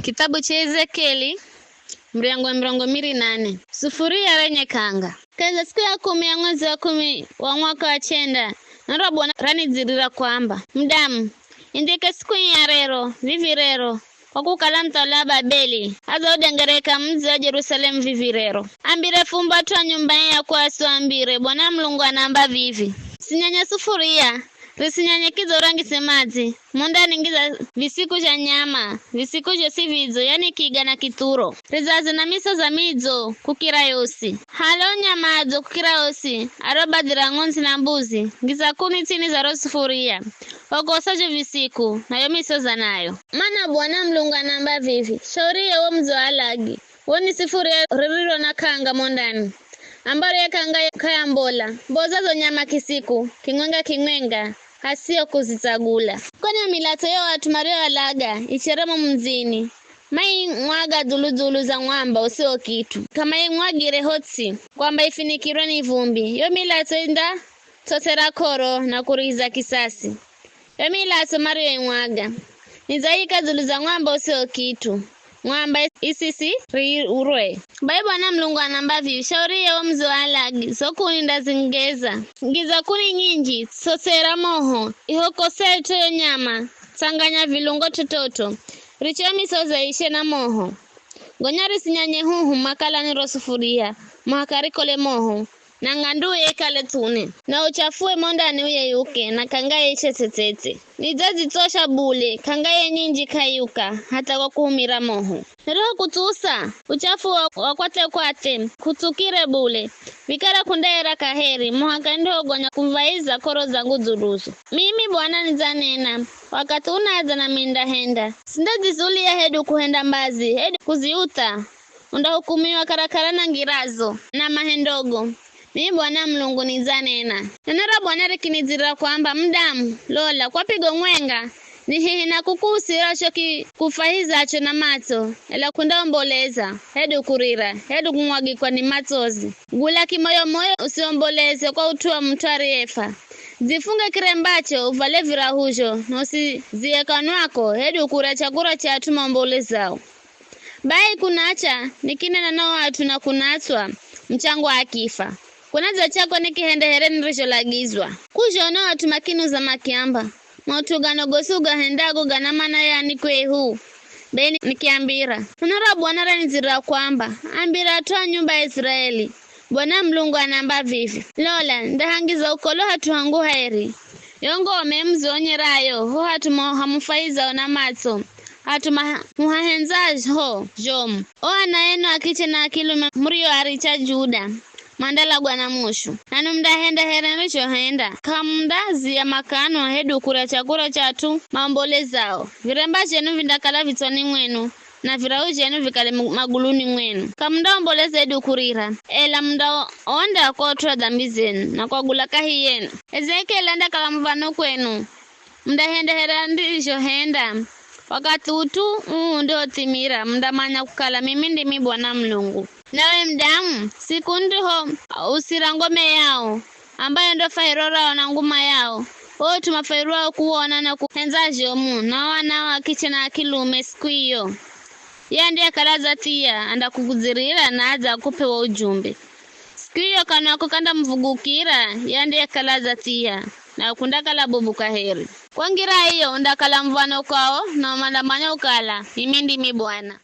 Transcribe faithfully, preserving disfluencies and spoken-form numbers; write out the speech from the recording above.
Kithabu cha Ezekieli, muryango wa mirongo miri na nane. Sufuria renye k'anga. Kahi za siku ya kumi ya mwezi wa kumi wa mwaka wa chenda, naro Bwana ranidzirira kwamba, "Mudamu, indhike siku ii ya rero, vivi rero, kwa kukala muthawali wa Babeli adzaudengera mudzi wa Jerusalemu vivi rero. Ambire fumbo at'u a nyumba ii ya kwaswe, ambire, 'Bwana Mulungu anaamba vivi, Sinyanye sufuria, risinyanye kidzo urangise madzi, mo ndani ngiza visiku zha nyama, visiku zhosi vidzo, yani kiga na kithuro. Ridzaze na misoza midzo kukira yosi. Hale o nyama adzo kukira osi, aro badhi ra ng'ondzi na mbuzi, ngiza kuni ts'ini za ro sufuria, okosa zho visiku, na yo misoza nayo. Mana Bwana Mulungu anaamba vivi, 'Shauriye wo mudzo wa alagi, wo ni sufuria ririro na k'anga mo ndani, ambaro ye k'anga k'ayambola, mboza zo nyama kisiku, kimwenga-kimwenga, hasiyo kuzitsagula. Kwani yo milatso yo at'u marioalaga ichere mo mudzini, maimwaga dzulu-dzulu za mwamba usiwo kit'u, k'amaimwagire ho ts'i, kwamba ifinikirwe ni vumbi. Yo milatso indatsotsera k'oro na kurihiza kisasi. Yo milatso marioimwaga, nidzaika dzulu za mwamba usiwo kit'u, mwamba isisirirwe.' Bai Bwana Mulungu anaamba vivi, 'Shauriye wo mudzo wa alagi, zo kuni ndazingeza. Ngiza kuni nyinji, tsotsera moho, ihokoset'o yo nyama, tsanganya vilungo t'ot'ot'o, riche yo misoza ishe na moho. Gonya risinyanye huhu makalani ro sufuria, muhaka rikole moho, na ng'anduye ikale ts'uni, na uchafuwe mo ndani uyeyuke, na k'anga ishe tsetsetse. Nidzadzitsosha bule, k'anga ye nyinji k'ayuka, hatha kwa kuhumira moho. Nirihokutsusa, uchafu wa, wa kwathe-kwathe, kutsukire bule, vikara k'undaera kaheri, muhaka nindihogonya kumuv̱aiza k'oro zangu dzuluzo. Mimi Bwana nidzanena, wakathi unadza nami nindahenda. Sindadzizulia hedu kuhenda mbazi, hedu kuziutha, undahukumiwa karakara na ngirazo na mahendogo. Mimi Bwana Mulungu nidzanena. Neno ra Bwana rikinidzirira kwamba, "Mudamu, lola, kwa pigo mwenga, ni hehi na kukuusira cho kikufwahizacho na matso, ela k'undaomboleza, hedu kurira, hedu kumwagikwa ni matsozi. Gula kimoyo-moyo, usiomboleze kwa ut'u wa mut'u ariyefa. Dzifunge kirembacho, uvale virahuzho, na usiziye kanwako, hedu kurya chakura cha at'u maombolezao." Bai kunacha, nikinena na o at'u na kunatswa, muchangu akifa. Kunadza chako nikihende here nirizholagizwa. K'uzhona o at'u makinuza makiamba, "Maut'u gano gosi ugahendago gana mana yani kwehu?" Bai ni-, nikiambira, "Neno ra Bwana ranidzirira kwamba, 'Ambira at'u a nyumba ya Iziraeli, Bwana Mulungu anaamba vivi, Lola, ndahangiza ukolo hat'u hangu hairi, yo ngome muzionyerayo ho hat'u mo hamufwaizao na matso, hat'u maha-, muhahendzazho zhomu. O ana enu a kiche na a kilume murioaricha Juda, mandalagwa na mushu. Nanwi mundahenda here nirizhohenda, k'amundaziya makanwa hedu kurya chakura cha at'u maombolezao. Viremba zhenu vindakala vitswani mwenu, na virau zhenu vikale mu-, maguluni mwenu. K'amundaomboleza hedu kurira, ela mundaonda kwa ut'u wa dhambi zenu na kwagula kahi yenu. Ezekieli andakala muv̱ano kwenu, mundahenda here nirizhohenda. Wakathi ut'u uu undihothimira, mundamanya kukala mimi ndimi Bwana Mulungu. Nawe mudamu, siku ndihousira ngome yao, ambayo ndo fahiro rao na nguma yao, o ut'u mafahirwao kuwona na kuhendza zhomu, na o anao a kiche na a kilume siku iyo. Ye andiyekala adzathia, andakukudzirira na adze akup'e wo ujumbe. Siku iyo kanwako kandamuvugukira ye andiyekala adzathia, na k'undakala bubu kaheri. Kwa ngira iyo undakala muv̱ano kwao, na mandamanya kukala, mimi ndimi Bwana.